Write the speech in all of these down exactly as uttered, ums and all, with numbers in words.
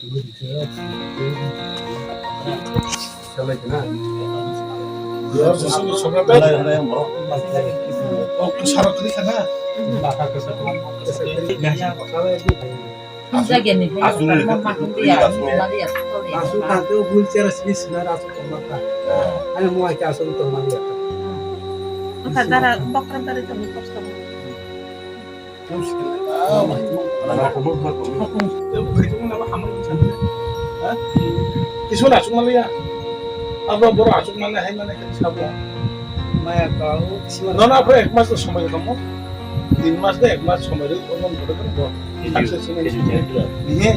Aswk tangkhe wheelchair simi sina aswk tongma kha. Ani mua khe aswk tongma liya kha. Wngkha dara bokra dara tongwi kosto. Kisu na aswk manliya. Abo borok aswk manna hai manna khe sabo. Maya kau, kisi manna. Nono aphuru ek mas somoi tongmo. Tin mas de ek mas somoi rw, omo bodo bodo bo. Success ni. Ni he,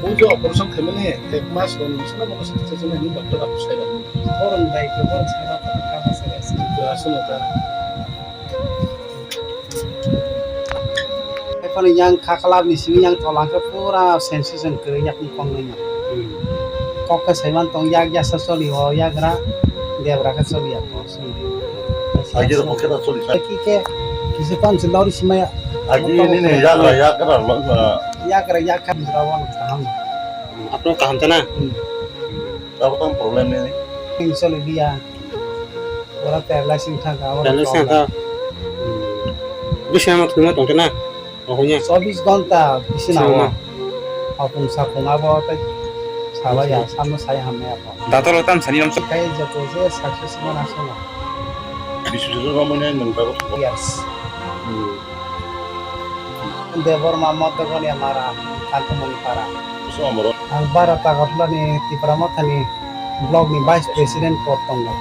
o je operation khaimani ek mas rw ni sina bono success ni doctor abo sai rw. Boron dai ko, boron sai rw, ka ma sai rw. Aswk ta. Ephano yang kha khalap ni simi yang tola khe pura sensation kwrwi yak ni kong nai. Kok khe saiman tong yak yasa choli o yagra debra khe choli ya kok simi. Agir kok khe ta choli sa. Ki khe kisi pan se lori simaya. Agir ni ni yagra yagra lo. Yagra yak kha jra wan kaham. Apno kaham ta na? Abo tang problem ni. Choli dia. Ora paralysis wngkha, ora paralysis wngkha. Bisi ama thwima tongkhe na? Rohornya. Chobbish ghonta bisi na o. Hapung sapung abo tei sabai ya, samno sai hamya ko. Dator tam sani lamsa. Kai joto je success mana sono. Bisu joto ramai nang dago. Yes. Debor ma Modogoni mara, Kantumoni para. Ang bara Tagarlani Tipra Mothani block ni vice president port tongo.